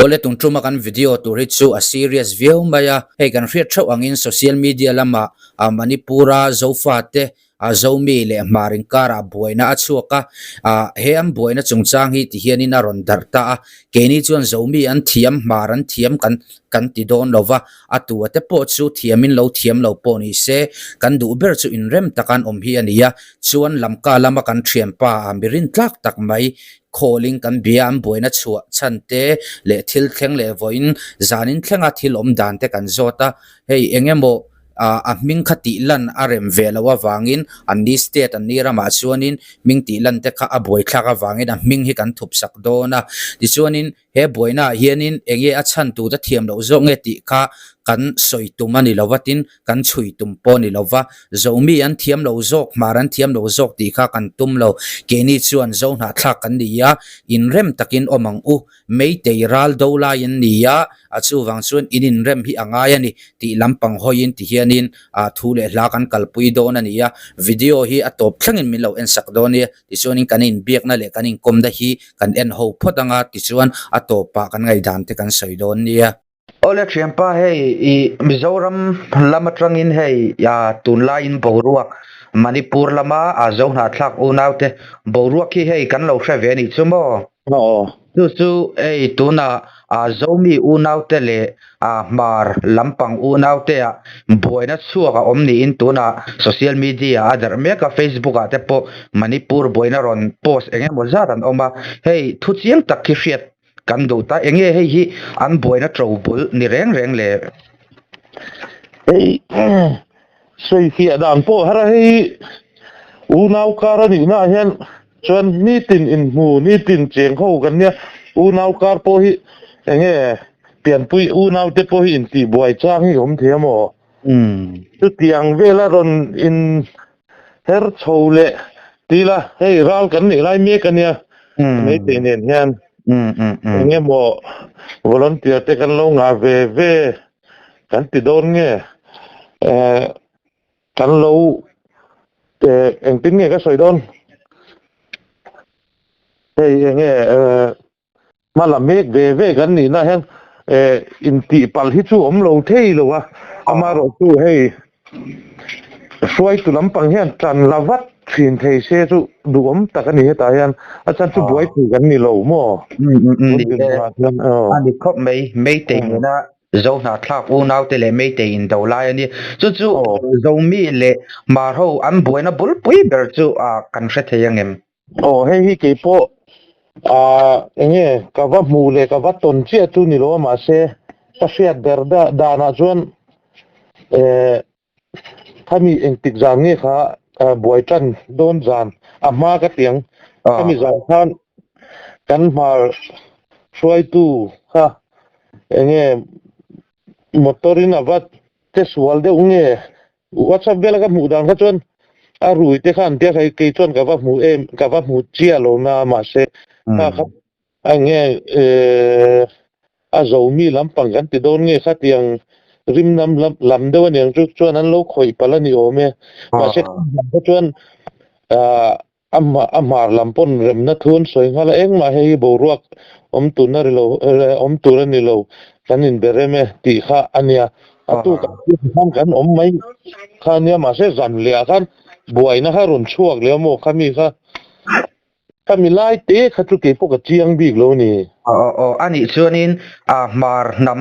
Awle tun tuma kan video tur hi chu a serious viau mai a, hei kan hriat theuh angin social media lamah Manipur-a Zofate a Zomi leh Hmar inkarah buaina a chhuak a, ah he an buaina chungchang hi ti hianin a rawn darh ta a, keini chuan Zomi an thiam, Hmar an thiam kan kan ti dawn lo va, a tua te pawh chu thiamin lo thiam lo pawh ni se, kan duh ber chu inrem taka an awm hi a ni a, chuan Lamka lama kan thianpa ah mi rintlak tak mai khawlin kan bia an buaina chhuah chhan te leh thil thleng leh vawiin zanin thlenga thil awm dan te kan zawt a, hei eng emaw ah a hming kha tih lan a rem ve loh avangin an ni state an ni ramah chuanin hming tih lan te kha a buaithlak avangin a hming hi kan thup sak dawn a tichuanin he buaina ah hianin eng nge a chhan tur te thiam loh zawk nge tih kha kan sawi tum a ni lo va tin kan chhui tum pawh a ni lo va Zomi an thiam lo zawk hmar an thiam lo zawk tih kha kan tum lo keini chuan zo hnahthlak kan ni a inrem takin awm ang u. Meitei ral do lai an ni a, a chuvang chuan in inrem hi a ngai a ni tih lampang hawiin ti hianin ah thu leh hla kan kalpui dawn a ni a, video hi a tawp thlengin min lo en sak dawn nia, tichuanin kan inbiakna leh kan inkawmna hi kan en ho phawt anga tichuan a tawpah kan ngaihdan te kan sawi dawn nia. Awle thianpa hei i Mizoram lam atangin hei tunlaiin boruak Manipur lama Zohnahthlak unaute boruak hi hei kan lo hre ve a nih chu maw? Aw. Chu chu hei tunah Zomi unaute leh Hmar lampang unaute ah buaina chhuak a awm niin tunah social media a darh mek a, Facebook ah te pawh Manipur buaina rawn post eng emaw zat an awm a, hei thu chiang tak hi hriat Kan duh ta enge hei hi an buaina to bul ni reng reng le. Hei sawifiah dan pawh har a hei unau kar a nihna ah hian chuan nitin inhmu nitin cheng ho kan nia unau kar pawh hi enge pianpui unau te pawh hi intih buai chang hi awm thei a maw? Chutiang vela rawn in Her chho leh ti la, hei ral kan nih lai mek a nia, Meitei nen hian eng emaw volunteer te kan lo ngah ve ve kan ti dawn nge, kan lo engtin nge ka sawi dawn, hei eng nge Hma la mek ve ve kan nihna hian intih palh hi chu awm lo thei lo a, amaherawhchu hei hruaitu lampang hian tan la vat thin thei se chu duhawm tak a ni hetah hian a chhan chu buai thei kan ni lo maw? A ni khawp mai, Meitei nena Zohnahthlak unaute leh Meitei indo lai a ni. Chu chu Zomi leh Hmar ho an buaina bulpui ber chu kan hre thei angem? Aw hei hi keipawh ah enge ka va hmuh leh ka va tawn chiah chu ni lo a mahse ka hriat ber danah chuan eh khami engtik zan nge kha buai tan dawn zan a hma ka ti ang khami zan khan kan hmar hruaitu kha enge motor in a va che sual deuh nge WhatsApp vela ka hmuh dan kha chuan a rui te khan tia kei kei chuan ka va hmu em ka va hmu chiah lo na mahse kha kha a nge eh a zo mi lampang kan ti dawn nge khatiang rim lam lam lam deuh aniang chu chuan an lo khawih palh a ni awm e mahse kha chuan ah A a hmar lam pawn remna thu an sawi nghal a, engmah hei hi boruak awm turna ri lo awm tur a ni lo, kan inbe rem e tih kha a nia. A tukah khan kan awm mai kha a nia, mahse zan leh ah khan buaina kha rawn chhuak leh a maw khami kha, khami lai te kha chu keipawh ka chiang bik lo a ni. Aw aw a nih chuanin hmar hnam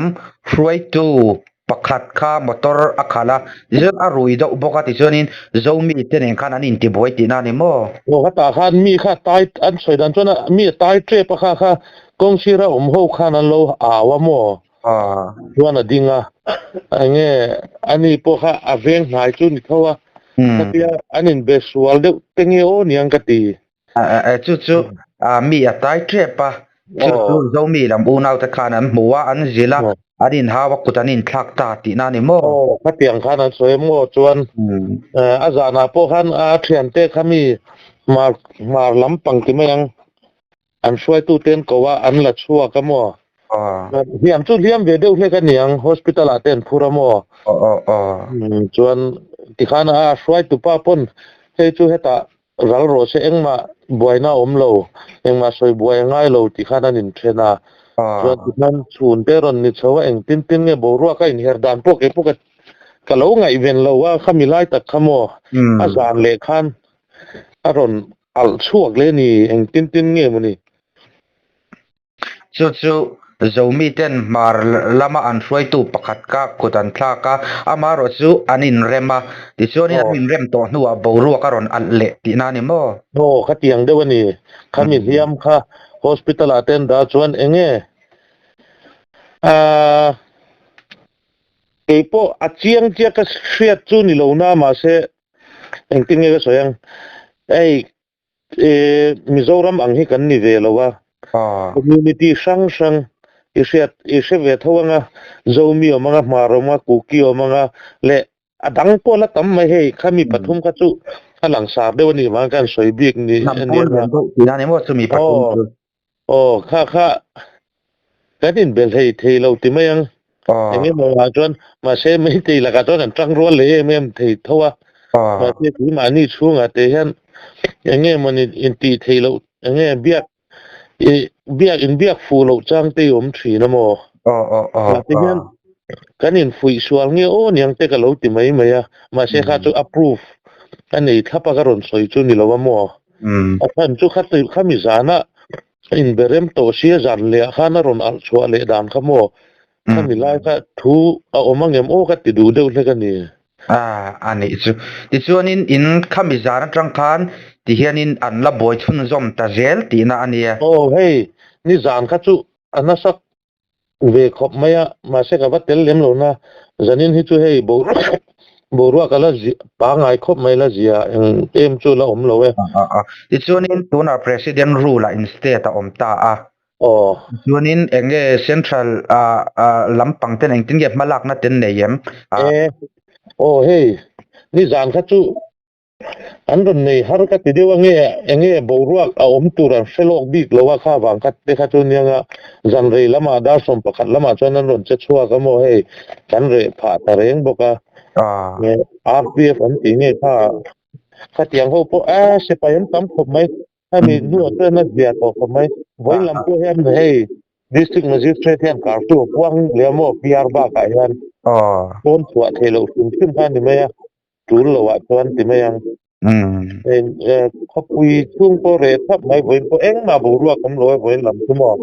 hruaitu Pakhat kha motor a khalh a, tichuan a rui deuh bawk a, tichuanin Zomi te nen khan an intibuai tihna a ni maw? Aw hetah khan mi kha tai an sawi dan chuan mi a tai tep a kha kha kawng sira awm ho khan an lo au a maw? Chuan a ding a, enge ani pawh kha a veng hnai chu ni tho a, khatia an inbe sual deuh te nge aw niang ka ti. Chu chu mi a tai tep a, chu chu Zomi lam unau te khan an hmu a, an zilh a, an inhau a, kut an inthlak ta tihna a ni maw? Aw, khatiang khan an sawi a maw chuan a zanah pawh khan a thiante kha mi hmar hmar lampang ti mai ang an hruaitute an ko a, an la chhuak a maw? Hliam chu hliam ve deuh hlek a niang, hospital ah te an phur a maw? Chuan tikhan a hruaitupa pawn hei chu hetah Ral rawh se engmah buaina a awm lo, engmah sawi buai a ngai lo tih khan an inthen a. Chuan tikhan chhun te rawn ni chho a, engtin tin nge boruak a inher dan pawh kei pawh ka ka lo ngaihven lo a, khami lai tak kha maw a zan leh khan a rawn alh chhuak leh ni, engtin tin nge maw ni. Chu chu Zomi ten hmar lama an hruaitu pakhat ka kut an thlak a, amaherawh chu an inrem a, tichuanin an inrem tawh hnuah boruak a rawn alh leh tihna a ni maw? Aw, khatiang deuh a ni. Khami hliam kha hospital ah te an dah chuan eng nge? Aaa, keipawh a chiang chiah ka hriat chu ni lo na mahse engtin nge ka sawi ang? Hei Mizoram ang hi kan ni ve lo a, community hrang hrang i hriat i hre ve tho anga, Zomi awm anga, Hmar awm anga, Kuki awm anga leh a dang pawh la tam mai hei khami pathum kha chu a langsar deuh a nih vang khan sawi bik ni a nia. Aw aw kha kha kan inbel thei thei lo ti mai ang. Eng emaw ah chuan mahse meitei lakah chuan kan tang rual leh em em thei tho a. Mahse keimahni chhungah te hian eng emaw ni intih theih loh eng nge biak ih biak inbiak fuh loh chang te i awm thin a maw? Mahse hian kan infuih sual nge aw niang te ka lo ti mai mai a. Mahse kha chu a proof a nei thlap a ka rawn sawi chu ni lo a maw? A chhan chu khami zana A inbe rem tawh sia zan leh ah khan a rawn alh chhuah leh dan kha maw? Khami lai kha thu a awm angem aw ka ti duh deuh hlek a ni. A, a nih chu. Tichuanin in khami zan atang khan tihianin an la buai chhunzawm ta zel tihna a nia. Aw hei, nizan kha chu a nasa ve khawp mai a, mahse ka va tel lem lo na, zanin hi chu hei boruak a la pangai khawp mai la zia eng em chu la awm lo e. A a, tichuanin tunah President rule ah in state a awm ta a. Aw. Tichuanin eng nge central ah lampang ten engtin nge hmalakna ten nei em? E, aw hei nizan kha chu An rawn nei har ka ti deuh a nge, enge boruak a awm tur an hre lawk bik lo a, kha vang khat te kha chu nianga zanrei lamah dar 11 lamah chuan an rawn che chhuak a maw hei kan reh phah ta reng bawk a, RPF an tih nge kha khatiang ho pawh a sipai an tam khawp mai. Hemi hnuah chuan a zia tawh khawp mai. Vawiin lam pawh hian hei District Magistrate hian kartu a puang leh a maw PR bakah hian pawn chhuah theih loh hrim hrim kha a ni mai a, tul loah chuan ti mai ang. Hei khawpui chhung pawh reh thap mai vawiin pawh engmah boruak awm lo e vawiin lam chu maw.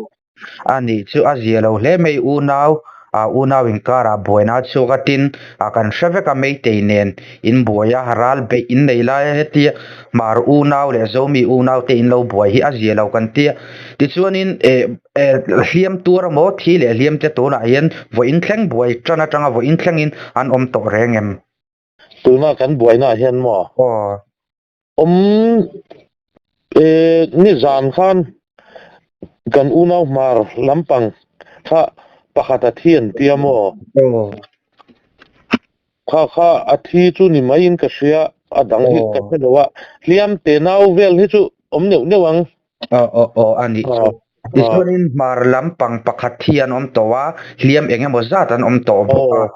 A nih chu a zia lo hle mai unau, ah unau inkarah buaina a chhuak a tin ah kan hre vek a Meitei nen in buai a ral beih in nei lai a hetia Hmar unau leh Zomi unau te in lo buai hi a zia lo kan tia tichuanin eh eh hliam tur emaw thi leh hliam te tunah hian vawiin thleng buai tan atanga vawiin thlengin an awm tawh reng em? Tuna kan buaina ah hian maw? Aw. Awm e nizan khan kan unau hmar lampang kha pakhat a thi an tia maw? Kha kha a thi chu ni maiin ka hria, a dang hi ka hre lo a, hliam te nau vel hi chu awm neuh neuh ang. Aw aw aw a nih chu. Tichuanin hmar lampang pakhat thi an awm tawh a, hliam eng emaw zat an awm tawh bawk a.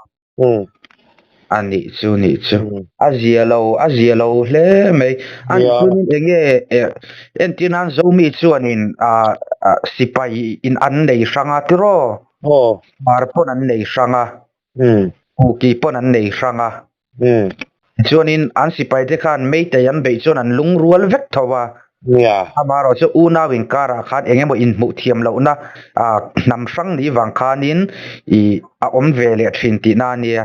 A nih chu nih chu. A zia lo a zia lo hle mai. A nih chuanin eng nge entir nan Zomi chuanin sipai in an nei hrang a tiraw? Hmar pawn an nei hrang a. Kuki pawn an nei hrang a. Chuanin an sipai te khan Meitei an beih chuan an lungrual vek tho a. Amaherawh chu unau inkarah khan eng emaw inhmuh thiam lohna hnam hrang ni vang khanin ih a awm ve leh thin tihna a nia.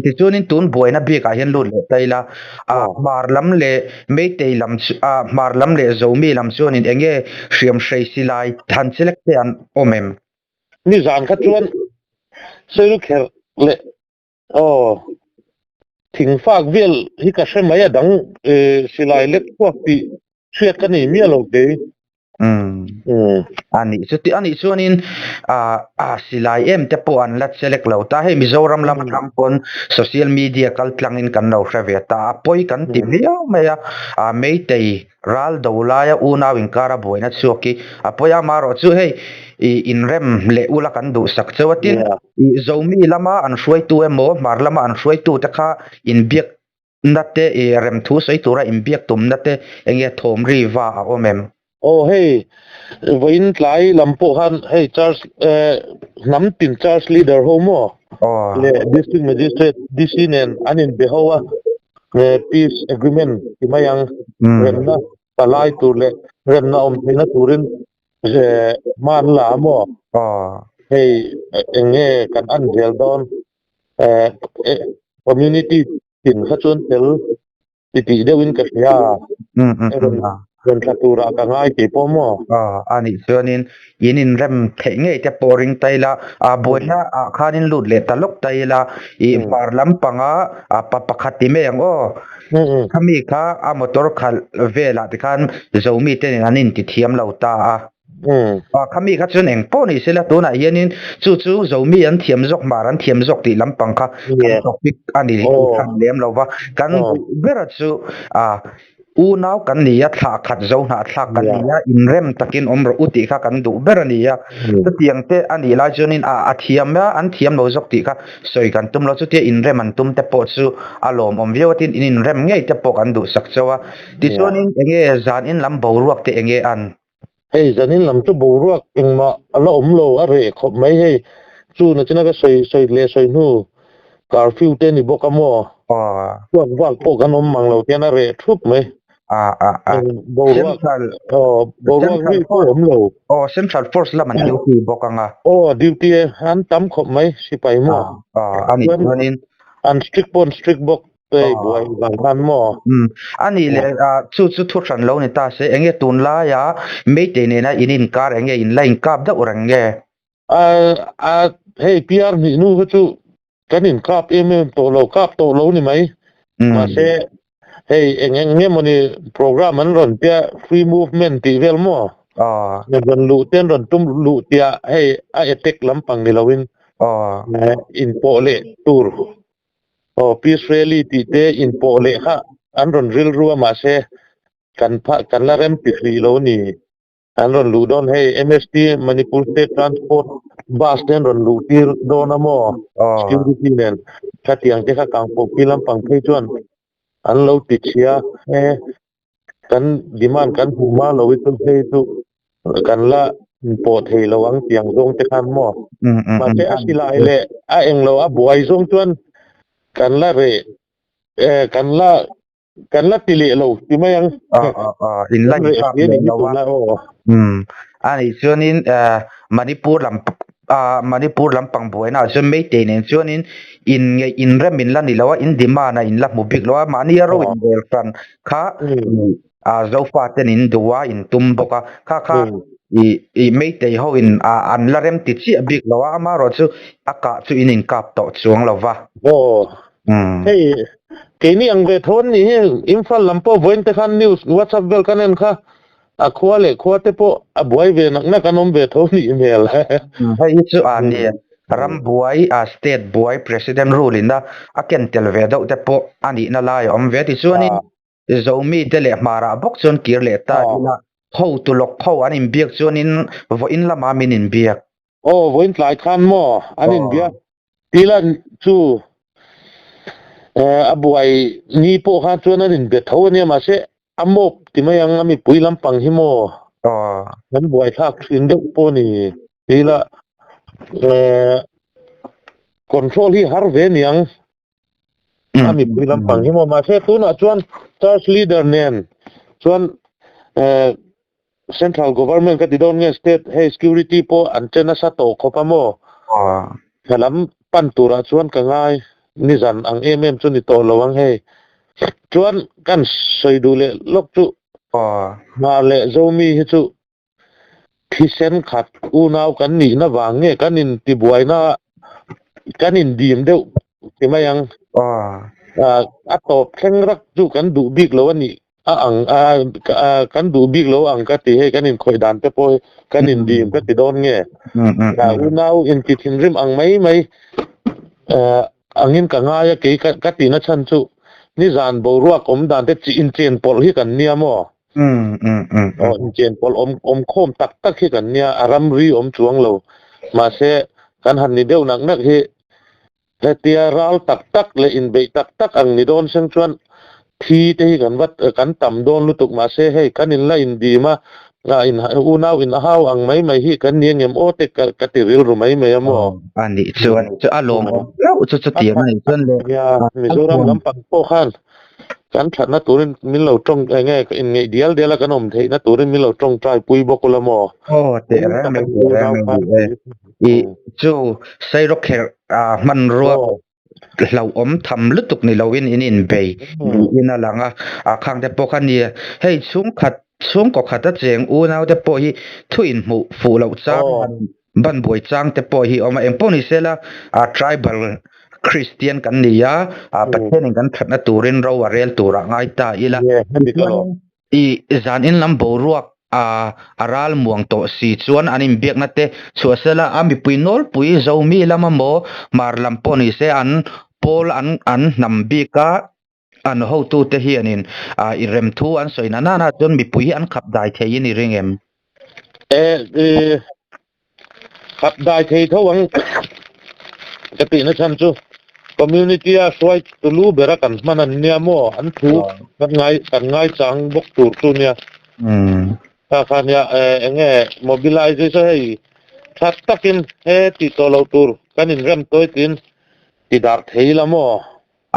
Tichuanin tun buaina bikah hian lut leh ta ila, Hmar lam leh Meitei lam chu Hmar lam leh Zomi lam chuanin eng nge hriam hrei silai han chelek te an awm em? Nizan kha chuan Sailukherh leh Aw, thingfak vel hi ka hre mai a dang silai lek chhuak tih hriat ka nei miah lo kei. Umm. A nih chu a nih chuanin a silai em te pawh an la chelek lo ta. Hei Mizoram lam atang pawn social media kal tlangin kan lo hre ve ta. A pawi kan ti viau mai a, Meitei ral do laia unau inkara buaina chhuak hi a pawi a, amaherawh chu hei inrem leh ula kan duhsak cheu a tin. Ih Zomi lama an hruaitu emaw Hmar lama an hruaitu te kha inbiak na te ih remthu sawi tura inbiak tumna te enge thawm ri va a awm em? Aw hei vawiin tlai lam pawh khan hei church hnam tin church leader ho maw leh district magistrate DC nen an inbe ho a, peace agreement ti mai ang remna palai tur leh remna awm theihna turin hma an la a maw? Hei eng nge kan an zel dawn community tin kha chuan tel ti tih deuhin ka hria a, rawn thla turah ka ngai tih pawh maw? A nih chuanin in inrem theih ngei te pawh ring ta ila, a buaina ah khanin lut leh ta lawk ta ila, ih hmar lampanga pa pakhat ti mai ang aw. Khami kha a motor khalh velah tikhan Zomi te nen an inti thiam lo ta a. Khami kha chuan eng pawh ni sela tunah hianin chu chu Zomi an thiam zawk hmar an thiam zawk tih lampang kha kan topic a ni hran lem lo va. Kan duh bera chu unau kan ni a, thlah khat zo hnah thlak kan ni a, inrem takin awm rawh u tih kha kan duh ber a ni a. Chutiang te a nih lai chuanin a thiam a, an thiam lo zawk tih kha sawi kan tum lo. Chutia inrem an tum te pawh chu a lawmawm viau a, tin in inrem ngei te pawh kan duhsak chauh a. Tichuanin enge zan in lam boruak te enge an? Hei zanin lam chu boruak engmah a la awm lo a reh khawp mai hei chu nachina ka sawi sawi leh sawi hnu curfew te ni bawk a maw chhuak vak pawh kan awm mang lo tian a reh thup mai boruak boruak ri pawh awm lo aw central force lam an duty bawk anga aw duty e an tam khawp mai sipai maw ani chuanin an strict pawh an strict bawk Hei buai vang khan maw? Umm a nih leh ah chu chu thu hran lo ni ta se enge tunlaia Meitei nena in inkar enge in la inkap deuh reng nge? A a hei PR hnih nu kha chu kan inkap em em tawh lo kap tawh lo ni mai mahse hei eng eng nge mawni program an rawn tia free movement tih vel maw? Rawn luh te an rawn tum luh tia hei a attack lampang ni loin inpawh leh tur Aw Peace Rally tih te inpawh leh kha an rawn rilru a mahse kan pha kan la rem ti hrih lo ni. An rawn luh dawn hei MST Manipur State Transport Bus te an rawn luh tir dawn a maw security nen khatiang te kha Kangpawhpi lampang phei chuan an lo ti chhia e kan demand kan hmu hma lo hi chu hei chu kan la pawh thei lo ang tiang zawng te khan maw mahse a silai leh a englo a buai zawng chuan kan la reh kan la kan la ti leh lo ti mai ang in la inkap leh lo a a nih chuanin Manipur lam Manipur lampang buaina ah chuan Meitei nen chuanin in ngeih inrem in la ni lo a, in demand a in la hmu bik lo a, mahni a ro inrel hran kha Zofa ten in duh a, in tum bawk a, kha kha ih Meitei ho in an la rem ti chiah bik lo a, amaherawh chu a kah chu in inkap tawh chuang lo va. Aw, hei keini ang ve tho an nih hi, Imphal lam pawh vawiin te khan news WhatsApp vel kan en kha A khua leh khua te pawh a buai ve nak nak an awm ve tho nih hmel. Hei hi chu a ni ram buai a state buai president rule in a a ken tel ve deuh te pawh a nihna lai a awm ve tichuanin Zomi te leh Hmarah bawk chuan kir leh ta ila hotu lawk ho an inbiak chuanin vawiin lamah min inbiak. Aw vawiin tlai khan maw an inbiak Tilan chu a buai ni pawh khan chuan an inbe tho a nia mahse a mawp ti mai ang a mipui lampang hi maw an buai thlak thin deuh pawh a ni tila control hi har ve niang a mipui lampang hi maw mahse tunah chuan church leader nen chuan Central government ka ti dawn nge state hei security pawh an che nasa tawh khawp a maw? Hna lam pan turah chuan ka ngai nizan ang em em chu ni tawh lo ang hei. Chuan kan sawi duh leh lawk chu hna leh Zomi hi chu thisen khat unau kan nihna vang nge kan intibuaina kan indim deuh ti mai ang. A tawp thleng rak chu kan duh bik lo a nih A ang a kan duh bik lo ang ka ti hei kan inkhawih dan te pawh hi kan indim ka ti dawn nge unau inti thinrim ang mai mai angin ka ngai a kei ka tihna chhan chu nizan boruak awm dan te chi inchen pawlh hi kan nia maw aw inchen pawlh awm awm khawm tak tak hi kan nia a ramri awm chuang lo mahse kan han ni deuh nak nak hi Hetia ral tak tak leh inbeih tak tak ang ni dawn seng chuan thi te hi kan va kan tam dawn lutuk mahse hei kan inla indim a, A in unau in a hau ang mai mai hi kan ni angem aw te ka ka ti rilru mai mai a maw. A nih chu a nih chu a lawmawm viau chu chutiang a nih chuan le. Nia Mizoram lampang pawh khan kan thatna turin min lo tawng eng nge in ngeih dial dial a kan awm theihna turin min lo tawngtai pui bawk ula maw. Aw teh reng mai teh reng mai ni e. I chu Sairawkherh hmanrua hlauhawm tham lutuk ni loin in inbei niin a lang a, a khang te pawh kha nia hei chhungkhat chhungkaw khat a cheng unau te pawh hi thu inhmuh fuh loh chang han ban buai chang te pawh hi a awm a, engpawh ni sela a tribal Christian kan ni a, a Pathianin kan thatna turin ro a rel turah ngai ta ila. I zan in lam boruak a a ral muang tawh si chuan an inbiakna te chhuah sela a mipui nawlpui Zomi lama maw Hmar lam pawh ni se an pawl an an hnam bik a an hotute hianin a i rem thu an sawi na nana chuan mipui hi an khap dai theiin i ring em? E i Khap dai thei tho ang ka tihna chhan chu community a hruai tulu bera kan hman an nia maw an thu kan ngai kan ngaichang bawk tur chu nia. Kha kha nia eng nge mobilization hei that takin he tih tawh lo tur kan inrem tawi tiin ti dar thei la maw.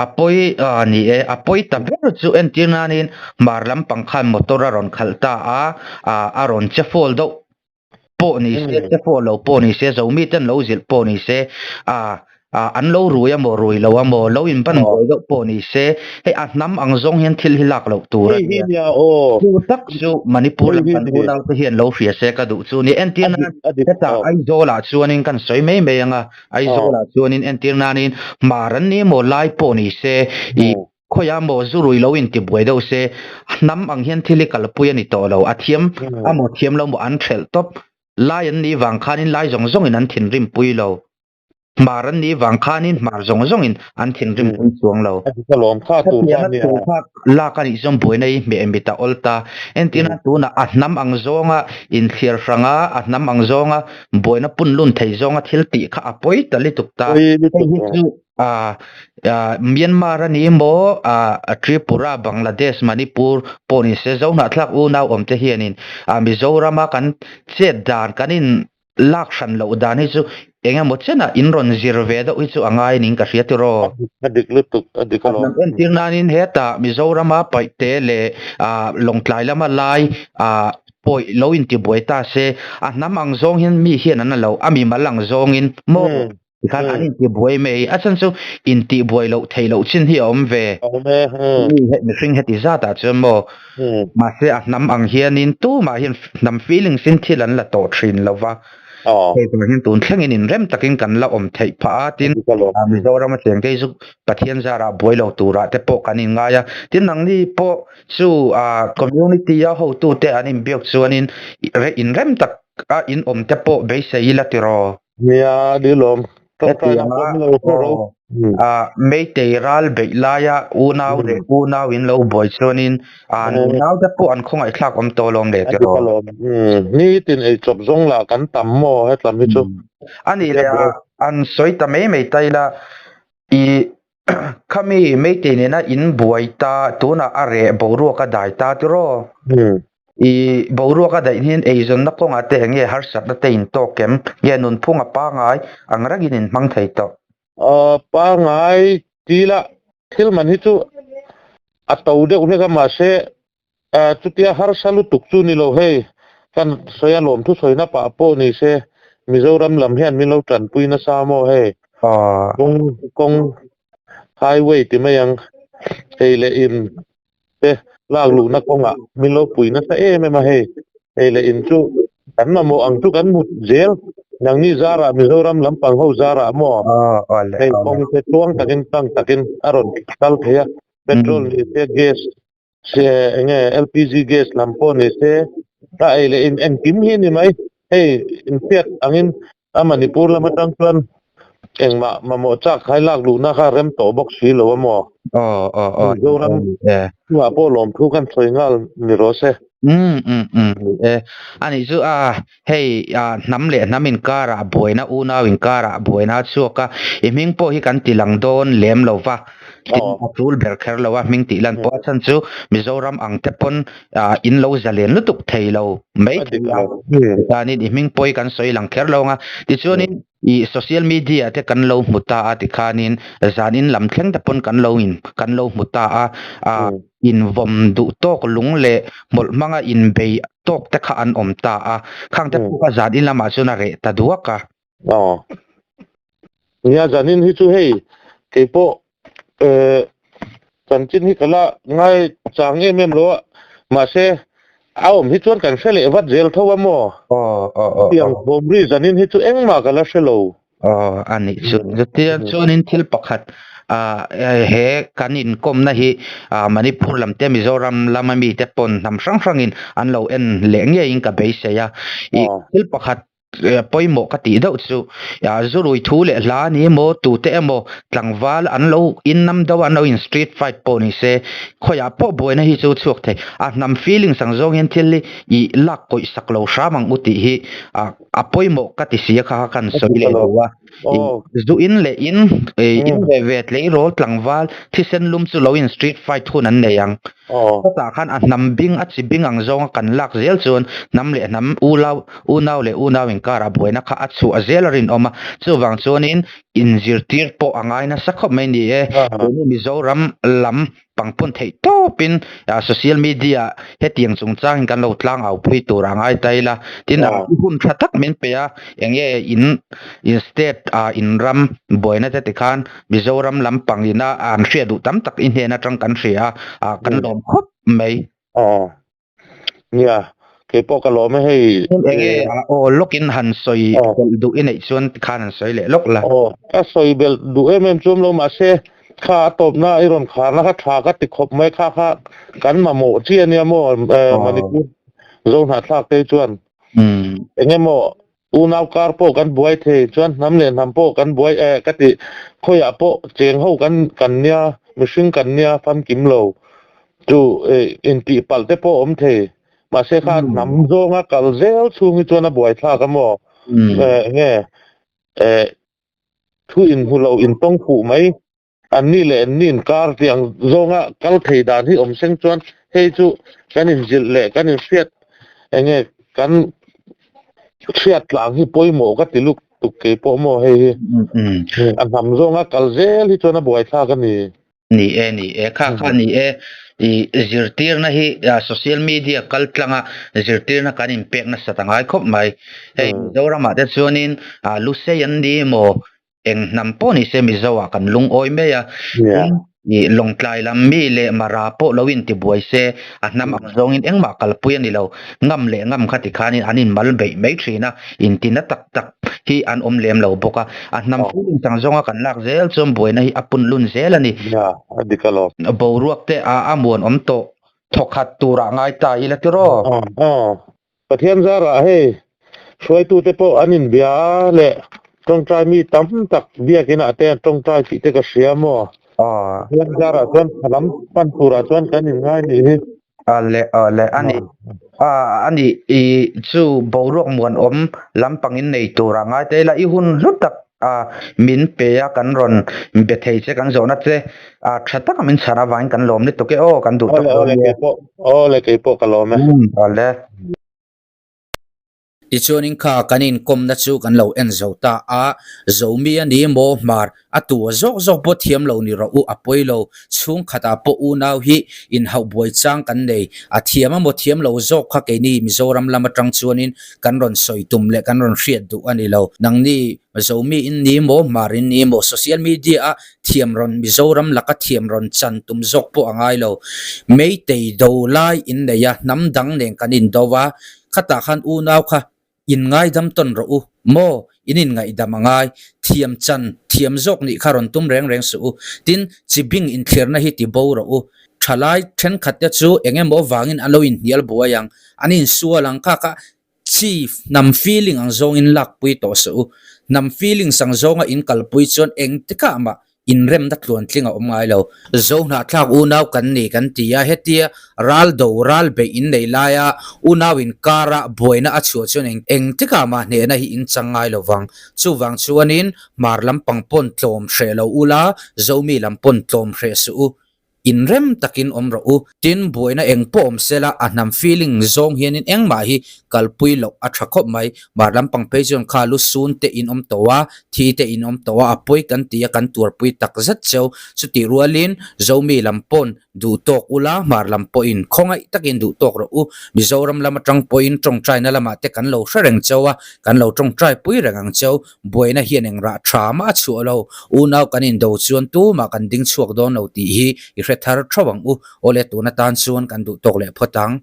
A pawi a ni e, a pawi ta ber chu entir nanin hmar lampang khan motor a rawn khalh ta a, a rawn che fall deuh pawh ni se te pawh lo pawh ni se zomi ten lo zilh pawh ni se a an lo rui amaw rui lo amaw lo in ban buai deuh pawh ni se hei a hnam ang zawng hian thil hi lak loh tur a nia chu tak chu Manipur lam kan unau te hian lo hria se ka duh chu ni entir nan hetah Aizawl ah chuanin kan sawi mai mai anga Aizawl ah chuanin entir nanin hmar an ni emaw lai pawh ni se i Khawiah maw zu rui lo in ti buai deuh se, hnam ang hian thil hi kalpui a ni tawh lo, a thiam a maw thiam lo maw an thelh tawp, lai an nih vang khanin lai zawng zawngin an thinrim pui lo, hmar an nih vang khanin hmar zawng zawngin an thinrim pui chuang lo. Hetianga tur kha lak a nih chuan buaina hi hmeh mit a awl ta, entirna tunah a hnam ang zawnga inthliar hranga a hnam ang zawnga buaina punlun thei zawnga thil tih kha a pawi ta lutuk ta, hei hi chu A Myanmar a ni maw a Tripura, Bangladesh, Manipur pawh ni se Zohnahthlak unau awm te hianin a Mizorama kan chet dan kan in lak hran loh dan hi chu eng emaw chenah in rawn zir ve deuh hi chu a ngai ning ka hria tiraw. A dik lutuk, a dik alawm. Entir nanin hetah Mizorama Paihte leh Lawngtlai lama lai a pawi lo intibuai ta se a hnam ang zawng hian mi hian an la lo, a mimal ang zawngin maw Tikhan an intihbuai mai. A chhan chu intihbuai loh theih loh chin hi a awm ve. Awm e. Mi he mihring heti zatah chuan maw. Mahse a hnam ang hianin tumah hian hnam feelings in thil an la tawh thin lo va. Hei vang hian tun thlengin inrem takin kan la awm theih phah a. Tin, Mizoram a cheng te hi chu Pathian zarah buai lo turah te pawh kan inngai a. Tin, nangni pawh chu community a hotute an inbiak chuanin inrem tak a in awm te pawh beisei ila tiraw? Nia, dilawm. Hetianga Meitei ral beih laia unau leh unau in lo buai chuanin an unaute pawh an khawngaihthlak awm tawh alawm le tiraw? Nitin eichawp zawng lah kan tam maw hetlam hi chu. A nih leh a, an sawi ta mai mai ta ila i Khami Meitei nena in buai ta tunah a reh boruak a dai ta tiraw? I boruak a daih hian eizawnna kawngah te eng nge harsatna te in tawk em? Nge nunphung a pangai ang rengin in hmang thei tawh? Pangai tila thil man hi chu a to deuh hlek a mahse chutia harsa lutuk chu ni lo hei kan sawi a lawmthu sawina pah pawh ni se Mizoram lam hian min lo tanpui nasa maw hei kawng kawng highway ti mai ang hei leh in te lak luhna kawngah min lo pui nasa em em a hei hei leh in chu kan mamawh ang chu kan hmu zel nangni zarah Mizoram lampang ho zarah maw hei kawng te tluang takin tlang takin a rawn kal thei a petrol ni se gas Se enge LPG gas lam pawh ni se a ei leh in engkim hi ni mai hei inhriat angin a Manipur lam atang chuan engmah mamawh chak khai lak luhna kha rem tawh bawk si lo a maw? Mizoram chungah pawh lawmthu kan sawi nghal ni rawh se. Umm umm umm ni e. Anih chu a hei hnam leh hnam inkarah buaina unau inkarah buaina a chhuak a i hming pawh hi kan ti lang dawn lem lo va. Tin, a tul ber kher lo a hming tih lan pawh a chhan chu Mizoram ang te pawn in lo zalen lutuk thei lo mai thei a. Chuanin i hming pawi kan sawi lang kher lo ang a. Tichuanin i social media te kan lo hmu ta a tikhanin zanin lam thleng te pawn kan lo in kan lo hmu ta a. Invawm duh tawk lung leh hmawlh hmanga inbei tawk te kha an awm ta a. Khang te pawh kha zanin lamah chuan a reh ta duak a. Aw. Nia zanin hi chu hei keipawh eh chanchin hi ka la ngai chang em em lo a mahse a awm hi chuan kan hre leh vat zel tho a maw? Aw aw aw. Tiang bawmri zanin hi chu engmah ka la hre lo. Aw a nih chu. Chutia chuanin thil pakhat ah he kan inkawmna hi ah Manipur lam te Mizoram lama mite pawn hnam hrang hrangin an lo en leh ngeiin ka beisei a. Ih thil pakhat pawimawh ka tih deuh chu zurui thu leh hla ni emaw tute emaw tlangval an lo innam deuh a an lo in street fight pawh ni se khawiah pawh buaina hi chu chhuak thei a hnam feelings ang zawng hian thil hi ih lak kawih sak lo hram ang u tih hi a pawimawh ka ti si a kha kha kan sawi leh duh a zu in leh in in ve ve tleirawl tlangval thisen lum chu lo in street fight hun an nei ang. Chutah khan a hnam bing a chi bing ang zawnga kan lak zel chuan hnam leh hnam ulau unau leh unau inkarah buaina kha a chhuah zel a rinawm a. Chuvang chuanin inzirtir pawh a ngai nasa khawp mai ni e. Tuni Mizoram lam pangpawn theih tawpin social media hetiang chungchangin kan lo tlang au pui tur a ngai ta ila. Tin, i hun tha tak min pe a, enge in in state ah in ram buaina te tikhan Mizoram lampang ina an hriat duh tam tak i hnen atang kan hria a, kan lawm khawp mai. Aw. Nia, kei pawh ka lawm e hei. Enge aw lawkin han sawi belh duh i neih chuan tikhan han sawi leh lawk la. Aw, ka sawi belh duh em em chuam lo mahse kha a tawpna i rawn kharna kha tha ka ti khawp mai kha kha kan mamawh chi ania maw Manipur Zohnahthlak te chuan. Enge maw Unau kar pawh kan buai thei chuan hnam leh hnam pawh kan buai eh ka ti khawiah pawh cheng ho kan kan nia mihring kan nia famkim lo chu eh intih palh te pawh awm thei mahse kha hnam zawnga kal zel chhung hi chuan a buai thlak a maw eh enge eh thu inhmu lo intawng fuh mai. Anni leh anni inkar tiang zawnga kal thei dan hi awm seng chuan hei chu kan inzilh leh kan inhriat enge kan hriat tlang hi pawimawh ka ti luk tuk kei pawh maw hei hi a hnam zawnga kal zel hi chuan a buaithlak a ni. Ni e, ni e, kha kha ni e, i zirtirna hi social media kal tlanga zirtirna kan inpek nasat a ngai khawp mai. Hei Mizoramah te chuanin Lusei an ni emaw Eng hnam pawh ni se Mizo ah kan lungawi mai a, tin ih Lawngtlai lam mi leh Mara pawh lo in tibuai se a hnam ang zawngin engmah kalpui a ni lo, ngam leh ngam kha tikhanin an inmal beih mai thin a, intina tak tak hi an awm lem lo bawk a, a hnam feeling chang zawnga kan lak zel chuan buaina hi a pun lun zel a ni. A dik alawm. Boruak te a a muan awm tawh thawkhat turah ngai ta ila tiraw? Aw aw. Pathian zarah hei hruaitute pawh an inbia a leh tawngtai mi tam tak biakinah te an tawngtai tih te ka hria maw? Pathian zarah chuan tha lam pan turah chuan kan inngai nih hi. Awle awle a ni a ni i chu boruak muanawm lampangin nei turah ngai ta ila i hun hlu tak a min pe a kan rawn be thei che kan zawhna che a tha taka min chhan avangin kan lawm lutuk e aw kan duh tawk dawn nia. Awle keipawh ka lawm e. Awle. Tichuanin kha kan inkawmna chu kan lo en zo ta a, Zomi a ni maw hmar a tu a zawk zawk pawh thiam lo ni rawh u a pawi lo, chhungkhatah pawh unau hi inhauh buai chang kan nei, a thiam emaw thiam lo zawk kha keini Mizoram lam atang chuanin kan rawn sawi tum leh kan rawn hriat duh a ni lo. Nangni Zomi in ni maw, Hmar in ni maw, social media a thiam rawn Mizoram laka thiam rawn chan tum zawk pawh a ngai lo. Meitei do lai in nei a, hnam dang nen kan in do a, khatah khan unau kha in ngaidam tawn rawh u maw, in inngaihdam a ngai, thiam chan thiam zawk nih kha rawn tum reng reng suh u. Tin, chibing inthlirna hi ti bo rawh u. Thalai thenkhat te chu eng emaw vangin an lo inhnial buai ang, an insual ang kha kha chief hnam feeling ang zawngin lakpui tawh suh u. Hnam feelings ang zawnga in kalpui chuan engtikah mah. Inremna tluantling a awm ngai lo. Zohnahthlak unau kan ni kan ti a, hetia ral do ral beih in nei laia unau inkara buaina a chhuah chuan eng engtikah mah hnehna hi in chang ngai lo vang. Chuvang chuanin hmar lampang pawn tlawm hreh lo ula, Zomi lam pawn tlawm hreh suh u. Inrem takin awm rawh u. Tin, buaina eng pawh awm sela, a hnam feeling zawng hianin engmah hi kalpui loh a tha khawp mai. Mar lampang phei chuan kha lu sun te in awm tawh a, thi te in awm tawh a, a pawi kan ti a, kan tuarpui tak zet cheu. Chutih rualin Zomi lam pawn duh tawk ula, hmar lam pawhin khawngaih takin duh tawk rawh u. Mizoram lam atang pawhin tawngtaina lamah te kan lo hre reng cheu a, kan lo tawngtaipui reng ang cheu. Buaina hian eng rah tha mah a chhuah lo, unau kan indo chuan tumah kan ding chhuak dawn lo tih hi i hre thar theuh ang u. Awle tun atan chuan kan duh tawk leh phawt ang.